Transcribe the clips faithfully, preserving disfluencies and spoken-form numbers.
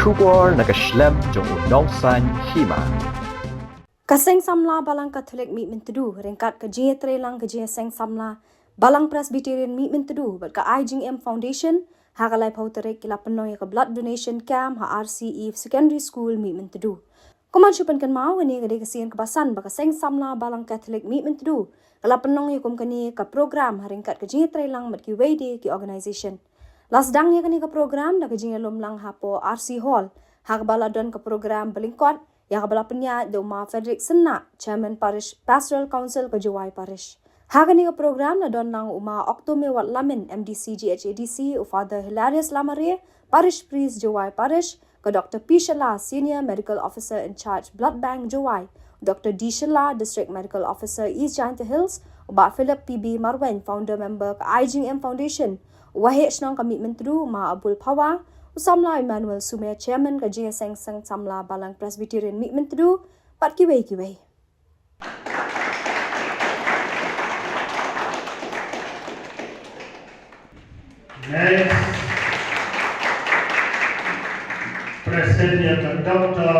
Khubor na ka shlem jong u nongsaiñ hima. Ka Seng Samla Balang Katholik Mihmyntdu ryngkat ka jingïatreilang ka Jingïaseng Samla Balang Presbyterian Mihmyntdu bad ka Ai Jingim Foundation ha ka laiphew tarik ki la pynlong ïa ka blood donation camp ha R C E Secondary School Mihmyntdu. Kumban shu pynkynmaw, kane ka dei ka sien kaba san ba ka Seng Samla Balang Katholik Mihmyntdu ka la pynlong ïa kum kane ka program ha ryngkat ka jingïatreilang bad kiwei de ki organisation. La sdang ïa kane ka program da ka jingïalum lang hapoh R C Hall ha kaba la don ka program ba lyngkot ïa kaba la pynïaid da u Ma Frederick Synnah, Chairman Parish Pastoral Council ka Jowai Parish. Ha kane ka program la don lang u Ma Okto Mewat Lamin, M D C G H A D C, u Father Hilarius Lamare, Parish Priest Jowai Parish, ka Doctor P Shylla, Senior Medical Officer in Charge Blood Bank Jowai, Doctor D Shylla, District Medical Officer East Jaintia Hills, u Bah Philip P B Marwein, Founder Member ka Ai Jingim Foundation, u Waheh Shnong ka Mihmyntdu Ma Abul Phawa, u Samla Emmanuel Sumer, Chairman ka Jingïaseng Seng Samla Balang Presbyterian Mihmyntdu, bad kiwei kiwei. Next, President ïa ka Doctor.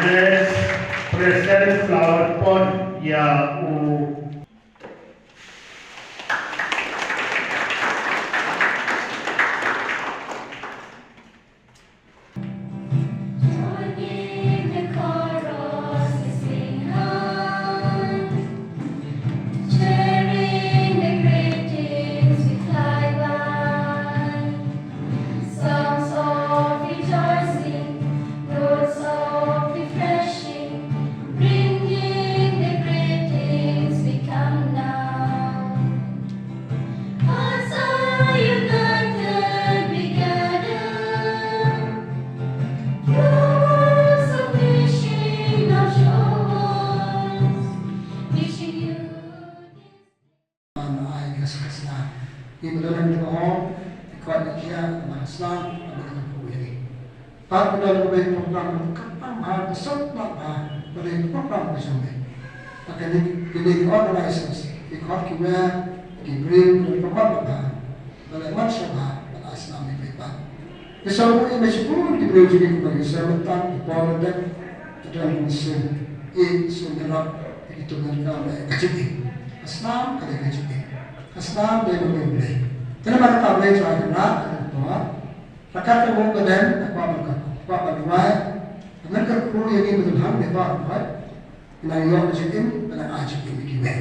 Next, President Flower Pot ïa u Bringing the great things we come now. Hearts are united, we gather. Your words of wishing are sure words. Wishing you Ban ai ka sngewsih. Ngi ba don ha kane ka hall, ki khot ki khiah, ban slam, ban kyrkhu ïa ngi. Pat ka don kawei ka program kaba kyrpang bha, ka sot bha, ba dei ka program ka jong ngi. Ba kane, kine ki organisers, ki khot ki wer, ki briew, ki don ka mat bha. Ba leh mat sha bha, ban ai slam ïa kiwei pat. Ki sngewbha ïa shibun ki briew jong ngi kiba ïashem bynta, ki por ba dep, ki don ki mynsiem, ïeit, sngewbha ïa kito kiba leh ka jingim. Ka snam ka dei ka jingim. Ka snam dei ka mih U Blei. Te namar kata U Blei Trai Kynrad, ka dei ka por. Ryngkat ka mut ka dem, ka kwah ban ka, kwah ban duwai. Ka mut ka kyrkhu ïa ngi ba dang hangne ba duwai. Ngi nang ïoh ka jingim, ngi nang ai jingim ïa kiwei.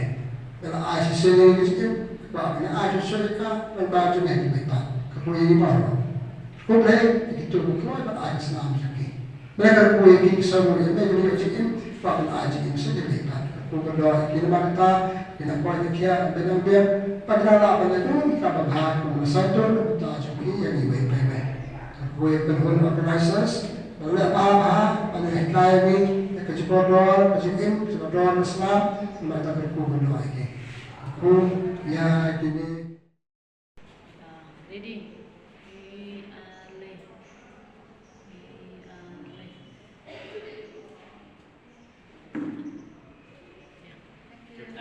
Ngi nang ai shisien ïa ka jingim, ba ngi nang ai shisien ïa ka, nang ba jingim ïa kiwei pat. Ka kyrkhu ïa ngi baroh. Khublei ïa kito kiba kloi ban ai ka snam jong ki. Ngi nang kyrkhu ïa ki ki sngewbha ïa ngi, ngi ïoh jingim, ba ngi nang ai jingim sha kiwei pat. Ka kyrkhu ka doh ïa ki namar kata, ngi nang koit ngi khiah, ngi nang biang, ba ngi nang lah ban ïaduh ïa ka ba bha, kumba la sngewthuh na ka bynta jong ki ïa ngi iwei pa iwei. Ka kyrkhu ïa ki kynhun organisers, Ba leh bha bha, ba leh hikai ïa ngi, ïa ka jingkordor, ka jingim, ka jingkordor, ka snam, namar kata ka kyrkhu ka doh ïa ki. Kyrkhu ïa kine. Ready. Three and left. Three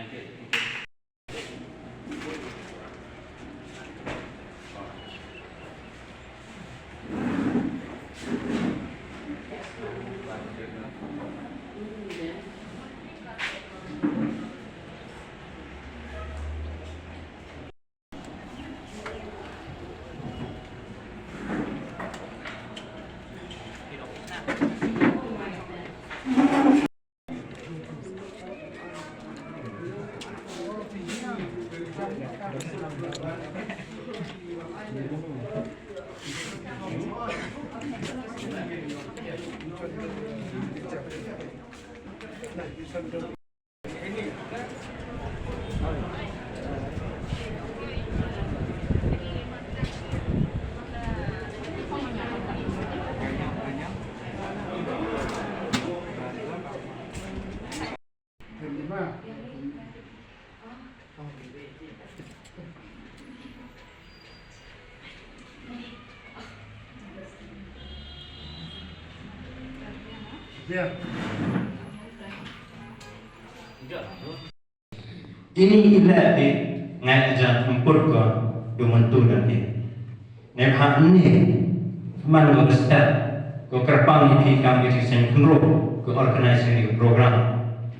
and left. Thank you. Ini i leh i ngai ajar empur ko du mentu dan i. Ngai ha ini. Man ko ka step ko kyrpang ïa phi kam ka jingseng khynroo ko organize ïa ka program.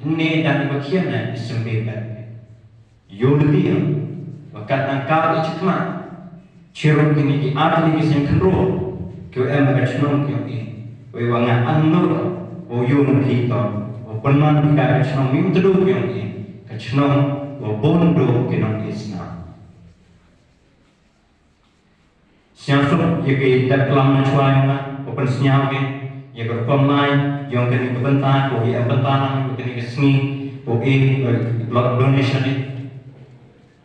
Ne dang ba khian na i symbe ban. Ïoh lynti ïa ba kat nang ka i chikma. Chirup kini ki ar tylli ki seng khynroo ki em ka chnong ki ong i. Wei wa nga angno wa ïoh na phi to wa pynman phi ka chnong Myntdu ki ong i. Ka chnong wa bun do ki nong i sna. Sngewsuk ïa ki dep klam na chwa ïa nga, u pynsngew ki ïa ka rukom lai ïa kane ka bynta, ko ïa bynta lang ïa kane ka sngi, ko i blood donation ni.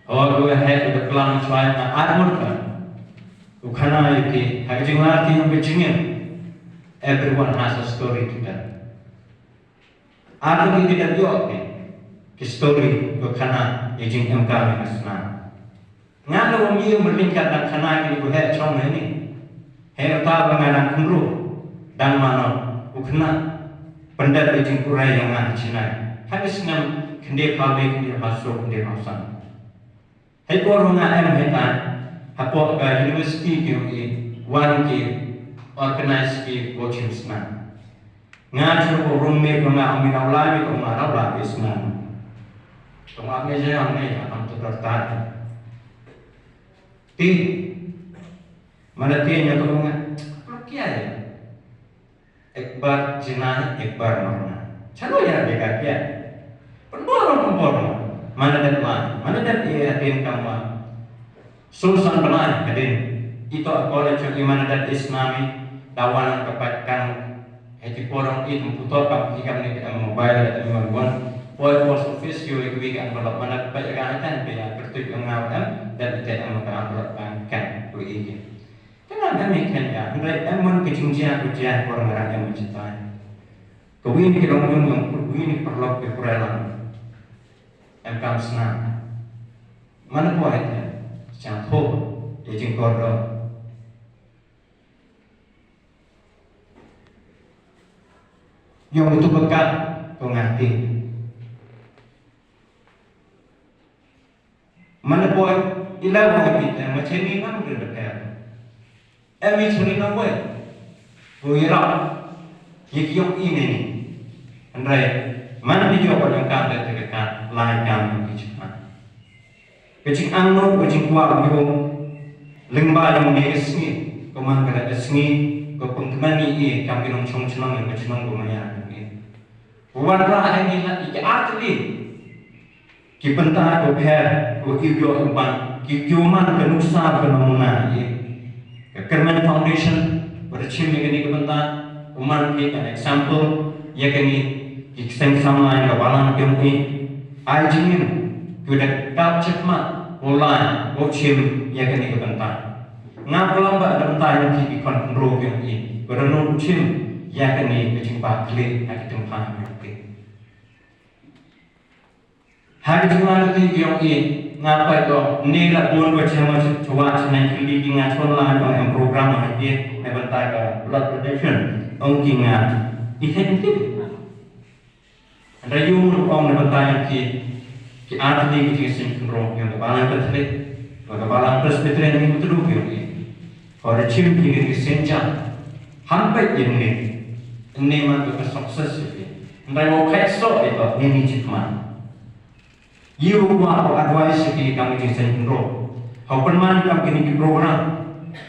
Hooid, ko ïa heh ka dep klam na chwa ïa nga, ai mut ka. U khana ïa ki ha ka jinglar ki ïa ka jingim. Everyone has a story to tell. Ar tylli ki dang ïoh ki story ko khana ïa jingem ka ïa ka snam. Nga la ong ïa merding ka dang khana ki ko heh chong heh ni. Heh ta ba nga dang khynroo dang mano u khana pyndep ïa jingkurai ïa nga chinai. Ha ki snem khyndiat phaw wei khyndiat phaw saw khyndiat phaw san. Hei por nga em hei tai hapoh ka university ki ong i wan ki organize ki coaching sna. Nga chu ko roommate nga ong mi nau lai mi ko ma nau lai ki sna. Ko ma me je ong ne ha tam tu tar tar. Ti mana ti nya ko nga. Pro kia ya. Ek bar jina ek bar marna. Chalo ya bega kya. Pynbor pynbor. Mana dat ma mana dat ya atin kam ma. Susan bnai hadin. Ito akole chok i mana dat isnami dawan ka pat kan. Heti porong i tum puto kam i kam ni mobile dat i mobile. Poi post office yo ik wik envelope mana pat ya kan pe ya kertuj ngau em dat te am ka envelope kan kan ku i. Kane ka mih kane ka hynrei em mon ka jingjia ka jia por ngarang em jitai. Ka win ki long yung yung win ki paralok ki kurelang. Em kam snam. Mana poi te chang tho ye jingkordor. Yung tu bekat ko ngati. Mana poi ila wai pita ma cheni nam rin da pera. Em i chuni nam wai. Ko ira. Ye ki yok i ne ni. Hynrei man di yok ko jong kam da te ka lai kam ki chukma. Ka jingangno ka jingkwah ka jong lyngba jong ne ka sngi. Ko man ka da ka sngi ko pengkmen i i kam ki nongchong chnong ka chnong ko maya. Ko wan ra ha ni la i ka atli. Ki bynta ko pher ko iwyo ban ki kyoman ka nuksa ka namuna ye. Ka Kyrmen Foundation ba da chim ïa kane ka bynta u man ki kan example ïa kane ki seng samla ïa ka balang kyong ki ai jingim ki da kap chakma u lai u chim ïa kane ka bynta. Nga klam ba da bynta ïa ki ki khon khynroo kyong ki ba da nong u chim ïa kane ka jingpakli ha ki tyngpha kyong ki. Ha ki jingwan ki ki ong ki nga pat ko ne la bun ko chama chwa chana ki li ki nga chon la ko em program ha ki ne bynta ka blood donation ong ki nga i thek ki. Hynrei yu mun ong ne bynta ki ki ar tylli ki jingsim khynroo ïa ka balang Catholic ba ka balang Presbyterian ni mutru ki ong ki. Ko da chim ki ki senja han pat ïa ne ne man ka success ki. Hynrei ko kai so ïa ka ne ni chikman. Ïa u kwah u advice ïa ki kam ki jingseng khynroo. Hau pynman kam kine ki program.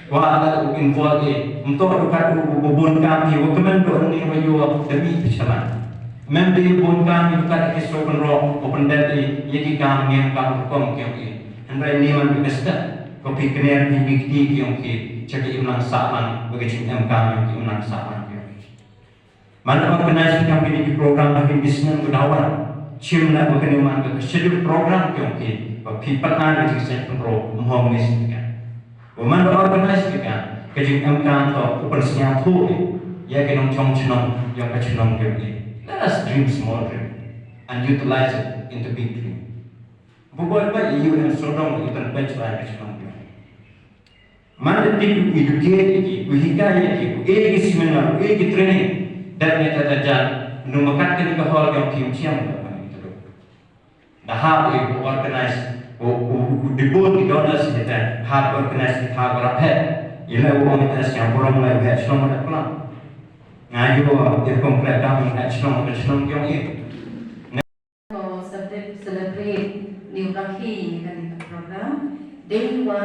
Kwah lada u involve ïa. Ym toh u kat u bun kam ïa u kmen doh ne wa ïa da mih pynchalan. Mem dei bun kam ïa u kat ki sngewkhynroo u pyndep ïa ïa ki kam niam kam rukom ki ïa. Hynrei ne man ki best ko phi kner ki ki ki ki ong ki cha ki imlang sahlang ba ki jingem kam ïa ki imlang sahlang ki ong ki. Man da organize kam kine ki program ha ki business ko dawan. Chim na ba kane man ka schedule program ki ong ki ba phi pat na ka jingseng khynroo mhom ni sika. Ba man da organize ki ka ka jingem kam to u pynsngewthuh ïa ki nongchong chnong ïa ka chnong ki ong ki. Let us dream small dream and utilize it into big dream. Buboi ba ïa u em sodong ïa u tan pen chrai ka chnong ki ong. Man da tip u educate ïa ki, u hikai ïa ki, u ai ïa ki seminar, u ai ïa ki training. Dat ne ta ta jan, nu makat kane ka hall ka ong ki ym chiang da kane ka ruh. Da hap ïa u organize, u u u dibun ki donors ïa ta, hap organize ki hap raphet. Ila u ong ita sñiaw burom la u heh chnong da pla. Nga yu u tirkum kla dam u heh chnong da chnong yong i. Ko celebrate ni u rakhi ni ka ni ka program. Dei wa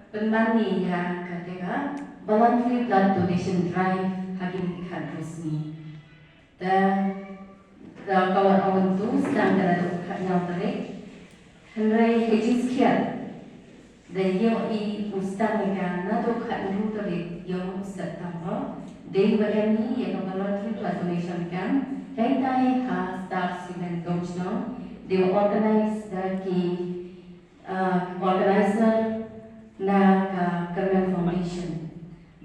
pynman ni ya ka te ka voluntary blood donation drive ha ki ni ka sngi. Da da ka wan awan tu sdang da da ka nyaw tarik. Hynrei hei jingskhiat da ïohi u sdang ïa ka naduh khatnru tarik ïong u September. Dei wa em ni ïa ka voluntary blood donation camp. Hei tai ha Star Cement Dong Chnong. Dei wa organize da ki, uh, organizer na ka Kyrmen Foundation.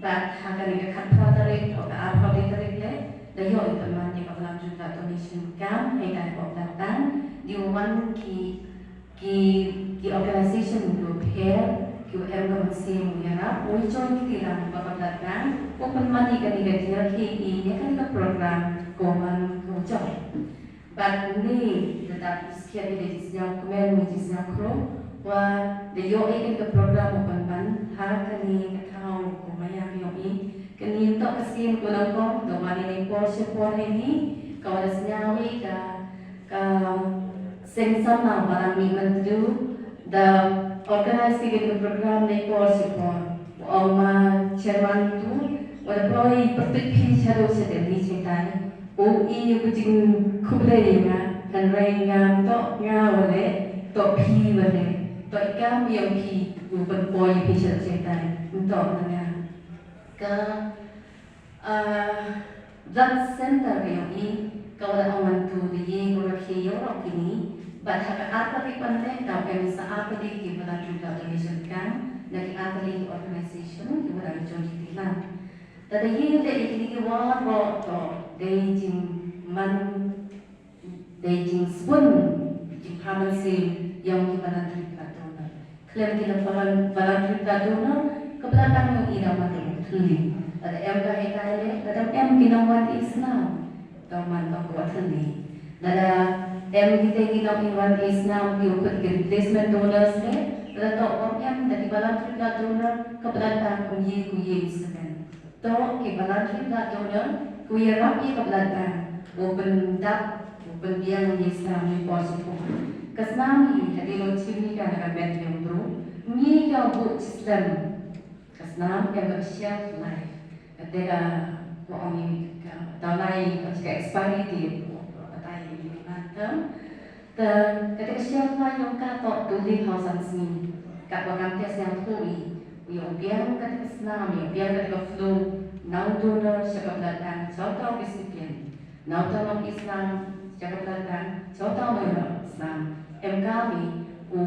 Bad ha kane ka khatphra tarik, ka arphew tarik le, da ïoh i pynman ïa ka voluntary blood donation camp, hei tai ka blood bank, dei wa wan ki, ki, ki organization ki wa pher, ki wa em ka mynsiem u ïarap, u join ki lang bad ka blood bank, u pynman ïa kane ka diar hi i ïa kane ka program, ko man ko jong. Bad ni da dap i skhem i da i sñiaw kmen i da i sñiaw khro wa da ïoh i kane ka program u pynban ha kane ka thaw ko maya ka ïoh i kane tok ka sien ko nang kong da wan i por shi por he ni ka wa da sñiaw i ka ka seng sam na ba dang mi man tu da organize i kane ka program ne por shi por. Ong ma chairman tu wa da poi pyrtuit phi shadow shadow ni chetai. U i ïa ka jingkhublei ïa nga, hynrei nga ym toh nga wa leh, toh phi wa leh, toh i kam ïa phi, u pynpoi ïa phi sha chetai, ym toh na nga. Ka, ah, blood center ka ïong i, ka wa la ong ngan tu da ïa ka wa khie ïa u rok kini, bad ha ka ar tarik ban leh, ka wa em sa ar tarik ki blood donation camp, na ki ar tarik ki organization, ki wa la jong ki tilang. Te da ïeng leh ïa kine ki waroh to dei jingman, dei jingsbun, jingpyrshah mynsiem ïa ki voluntary blood donor. Khlem ki nong volun-, voluntary blood donor, ka blood bank ïong i da mat u thylli. Lada em ka hei kai leh, lada em ki nongwan isnam, da mat u thylli. Lada em kita ki nongwan isnam, ki u kut ki replacement donors leh, lada toh ym em da ki voluntary blood donor, ka blood bank ym ïoh ïa u smen. To ki voluntary blood donor, ki ïarap ïa ka blood bank, u pyndap, u pynbiang ïa snam ïa por sha por. Ka snam hi, hadien long chim ïa ka na ka met ïong bru, ym ïoh ka buh slem. Ka snam em ka shelf life. Kata ka, ko ong ïa ka, tang lai ka expiry date, ko, ko, kata ïa ka. Te, kata ka shelf life ïong ka toh duli hynriew san sngi. Katba kam te sñiawthuh i, u ïoh biang kata ka snam, u ïoh biang kata ka flow, na u donor sha ka blood bank, sha uta u recipient. Na uta u nongisnam sha ka blood bank, sha uta u nongisnam. Em ka mi, u,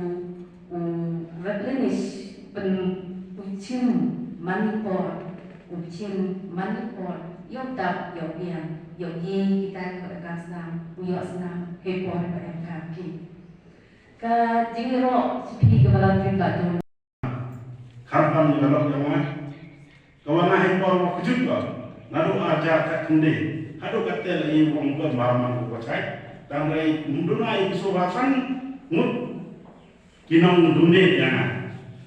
u replenish, pyn, u chim man i por, u chim man i por, ïoh dap, ïoh biang, ïoh ïa kita kiba dang snam, u ïoh snam, hei por ba em ka ki. Ka jingïaroh, sha phi kiba la pynbna tu. Khamtam ïa ka lok jong nga. Ka wan na hei por wa kjut ko. Naduh arja ka khynde. Haduh katte la ïa u ong ko mar man ko chai. Tang dei ym duna ïa ki sohra san ngut. Ki nong donate ïa nga.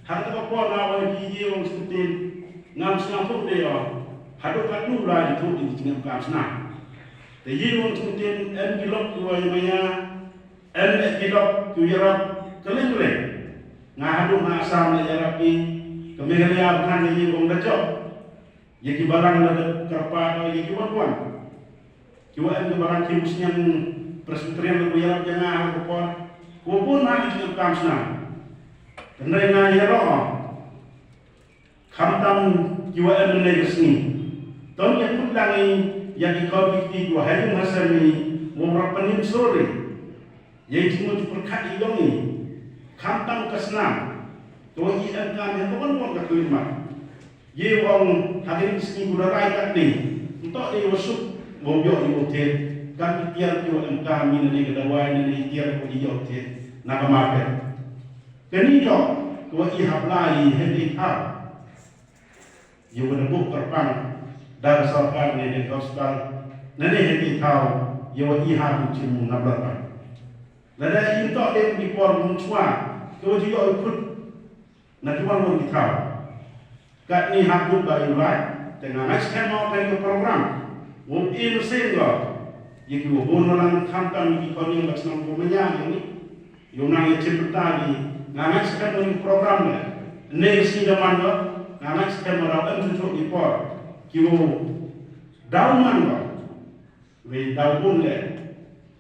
Hata ka por na wan ki ïa u ong sngewthuh. Ngam sngewthuh de o. Haduh katno la ïathuh ïa ki jingkam snam. Te ïa u ong sngewthuh em ki lok ki wa ïa maya. Em eh ki lok ki ïarap kylleng kylleng. Nga haduh nga Assam la ïarap ki, ka Meghalaya ba khan ka ïing ong da jop. Ïa ki balang la dep kyrpad ïa ki wan wan. Ki wa em ki balang ki musniang Presbyterian la ku ïarap ïa nga ha ka por. Ku bun ha ki kam snam. Hynrei nga ïaroh. Khamtam ki wa em ne ka sngi. Ton ïa kut lang i ïa ki khot ki kti ki wa ha ïing ha sem i wa rap panim sori. Ïa i jingmut pyrkhat i yong i. Khamtam ka snam. To i em kam ïa ka wan wan ka klim mat. Ye wong ha ka sngi ku da rai kat ni. Ntok i wa suk wa ïoh i wa thied. Kam i tiar ki wa em kam i ne ka dawai ne i tiar ko i ïoh thied. Na ka market. Kani jong ko i hap lai hynrei thaw. Ïa u da buh kyrpang da ka sorkar ne da ka hospital. Nane hynrei thaw ïa u i hap u chim na blot ba. Lada i ntok de ki por mung chwa ko ju ïoh i put na ki wan wan ki thaw. Katni ha kut ba ïa u Rai, te nga ngeit skhem mo ka program. Wom im sing go. Ïa ki wa bun wa lang khamtam ïa ki khon ïing ba chnong ko manya ïa ngi. Ïa u nang ïa chim pynta ki, nga ngeit skhem mo ïa ki program ne. Ne si da man go. Nga ngeit skhem mo da em chuchu ki por. Ki wa daw man go. Wei daw bun le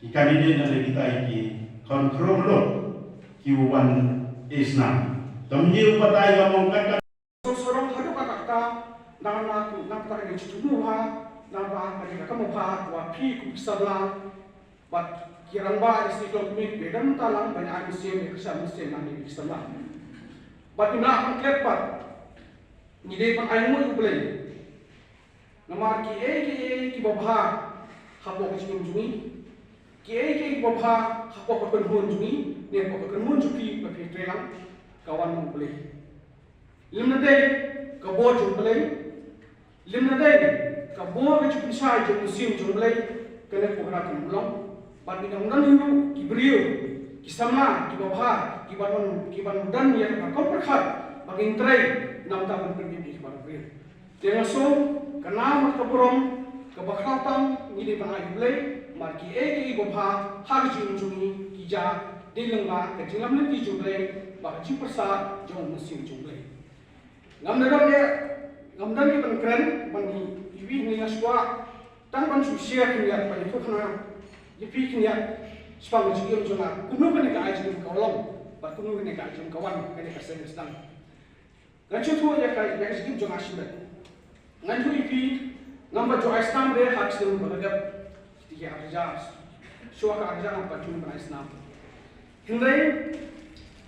ki candidate na le kita ki khon khro lo ki wan isna. Tam ye u batai ka mong kat kat. So sorong hadu ka kata nang na ku nang ta ni chutu ha nang ba ka ni ka mo pha wa phi ku sabla. Bat ki rang ba isi klong mi be dam talang ban ai musim ke sa musim nang ni sabla. Bat ina kan klet pat ni dei pan ai mu u blei. Namar kiei kiei kiba bha hapoh ka jingim jong ngi, kiei kiei kiba bha hapoh ka kynhun jong ngi ne hapoh ka kynhun jong phi ba phi trei lang, ka wan na U Blei. Lymne dei ka bor jong U Blei, lymne dei ka bor ka jingpynshai jong u Mynsiem jong U Blei, kane ka program kan long. Bad ngi dang don hi ruh ki briew, ki samla kiba bha, kiban don, kiban don ïa ka rukom pyrkhat ba ngin trei na bynta ban pynmih ïa ki briew. Te nga sngew ka nam ka burom kaba khraw tam ngi dei ban ai U Blei, namar kiei kiei kiba bha ha ka jingim jong ngi ki jia dei lyngba ka jinglam lynti jong U Blei bad ka jingpyrsad jong u Mynsiem jong U Blei. Ngam da don ïa, ngam da don ïa ban kren ban hi iwi ni nga shuwa tang ban shu share khyndiat ban ïathuh khana ïa phi khyndiat shaphang ka jingim jong nga, kumno kane ka ai jingim ka long bad kumno kane ka ai jingim ka wan, kane ka seng sdang. Ngan shu thuh ïa ka, ïa ka jingim jong nga shimet. Ngan thuh ïa phi, ngam pat ju ai snam re ha ka sdang ba ka dep. Ti ki arja. Shuwa ka arja ngam pat ju ban ai snam. Hynrei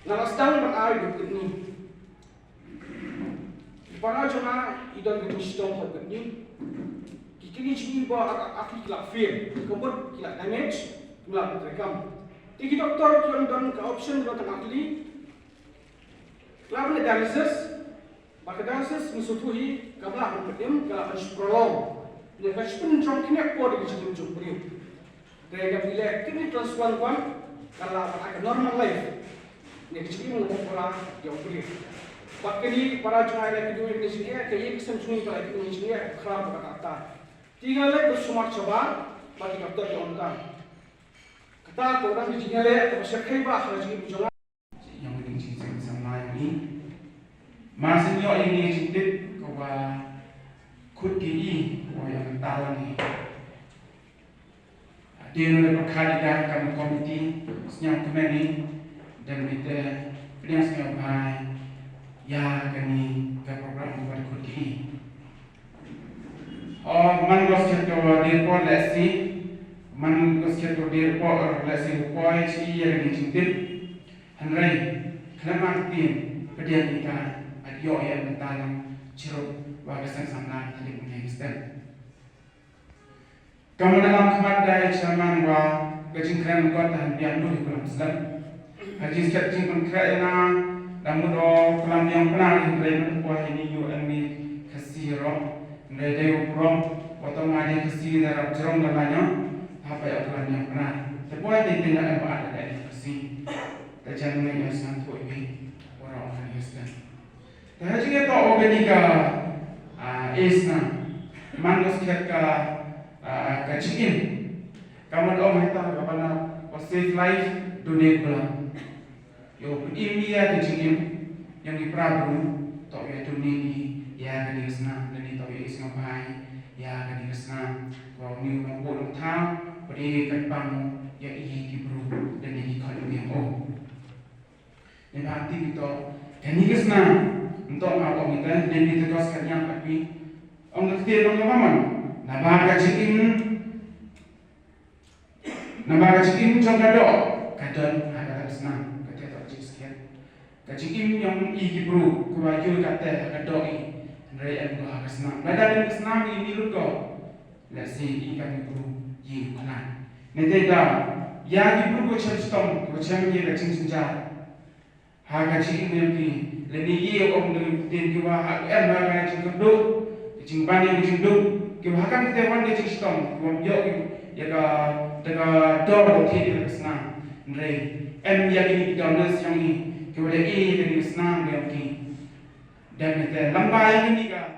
nga la sdang ban ai duk ni. Para jong nga i don ka jingshitom ha ka ni. Ki kidney jong i ba ar ar ki la fail, ka mut ki la damage, ki la treikam. Te ki doktor ki ong don ka option ba tang ar li. Ka la ban dialysis, ba ka dialysis ngi sngewthuh hi ka la ban pynïap, ka la ban prolong. Ne ka shu pynjrong kine por da ka jingim jong u briew. Dei ka phi leh kidney transplant ban ka la ban ai ka normal life. Ne ka jingim ngam pura ïa u briew. Bad kine para jong nga ki dei kine jingeh, ka ïing ka sem jong ngi ka la kine jingeh, ka khraw ka kata. Te nga leh ka sumar shabar, bad ki doktor ki ong ta. Kata ka dang ka jingeh leh kaba shyrkhei ba ha ka jingim jong nga. Ïa ka ding jingseng samla ïa ngi. Mar shu ïoh ïa ngi jingtip kaba khut ki i, kaba ïa ka talang i. Hadien la pyrkhat ïa ka kam komiti, sngewkmen i, dang beit pdiang sngewbha ïa kane ka program kaba khut ki i. O, man ko skhet ko dir por lehse, man ko skhet ko dir por lehse ko poi shi ïa ka jingtip. Hynrei khlem artien pdiang ïa ka, ïoh ïa ka bynta lang chirup wa ka seng samla ka dei ka stem. Ka mut da lam khmat da i chairman wa ka jingkren ko ta han biang du hi kulam slem. Ha jingskhet jingpynkhreh ïa nga da mut o kulam biang pynah hynrei mut poi hi ni yu en mi Khasi ro. Hynrei dei u burom wa tang nga dei Khasi da rap jrong da lanya. Haba ïa kulam biang pynah. Te poi dei dei na em ba da dei Khasi. Te jan ngi ïa sngewthuh ïa phi. Wa rong ha ni stem. Te ha jingïatoh o kane ka, ah, isnam, man ka skhet ka, ah, ka jingim. Ka mut ong hangta ka bana, o save life, donate blood. Ïoh pynim ïa ka jingim, ïa ngi para bru, to ïa donate ngi, ïa kane ka snam, lane to ïa isnam bhai, ïa kane ka snam. Ko ni u nongbuh nongthaw, pyrshah ka pang, ïa i ki bru, lane ki khon ïa ngi o. Ngi ba ti to kane ka snam. Nto nga ong ita, ne ni te kos ka nyam ka pi. Ong ka kti ong ka maman. Naba ka jingim. Naba ka jingim jong ka doh. Ka don ha ka snam. Ka te to jingskhem. Ka jingim jong i ki bru. Ka ba jul ka te ha ka doh i. Hynrei em ko ha ka snam. Lada ka snam i ni lut ko. Lehse i ka ni bru i khana. Ne te da, ïa ki bru ko chem stom, ko chem ïa ka jingjynjar. Ha ka jingim ki, lane ïa ong da ki ktien ki wa ha em ha ka jingkyrduh, ka jingban ïa ka jingduh, ki wa ha kan te wan ka jingstom, ki wa ïoh ki, ïa ka, da ka dor ko thie ïa ka snam. Hynrei, em ïa ki ni ki downers jong i, ki wa da i ïa ka ni ka snam ïa ki. Dang te lamba ïa kane ka